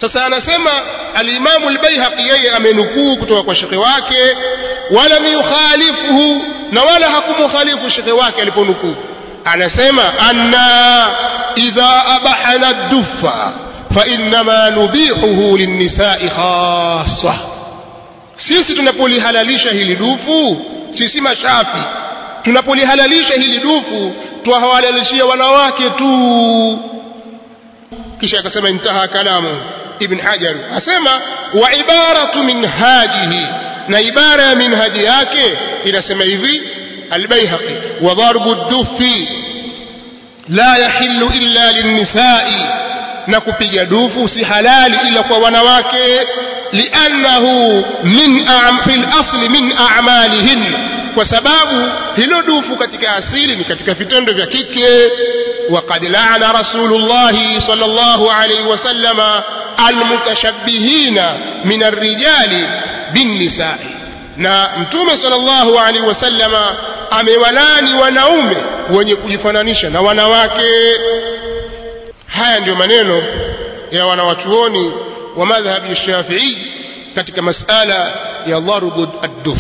Sasa anasema al-Imam al-Baihaqi yeye amenukuu kutoka kwa shekhe wake, wala yukhalifuhu, na wala hakumukhalifu shekhe wake aliponukuu. Anasema anna idha abahana ad-duffa fa inma nubihuhu lin-nisa'i khassa, sisi tunapolihalalisha hili dufu, sisi mashafi tunapolihalalisha hili dufu tuwahalalishia wanawake tu. Kisha akasema intaha kalamu Ibn Hajar, asema wa ibaratu minhajihi, na ibara ya minhaji yake inasema hivi al-Baihaqi, wa darbu ad-duffi la yahillu illa lin-nisa'i, na kupiga dufu si halali ila kwa wanawake, li'annahu min fil asli min a'malihin, kwa sababu hilo dufu katika asili ni katika vitendo vya kike. وقد لعن رسول الله صلى الله عليه وسلم المتشبهين من الرجال بالنساء، na Mtume sallallahu alaihi wasallam amewalani wanaume wenye kujifananisha na wanawake. Haya ndio maneno ya wanawachuoni wa madhhabi ya Shafi'i katika masala ya dharbu ad-duf.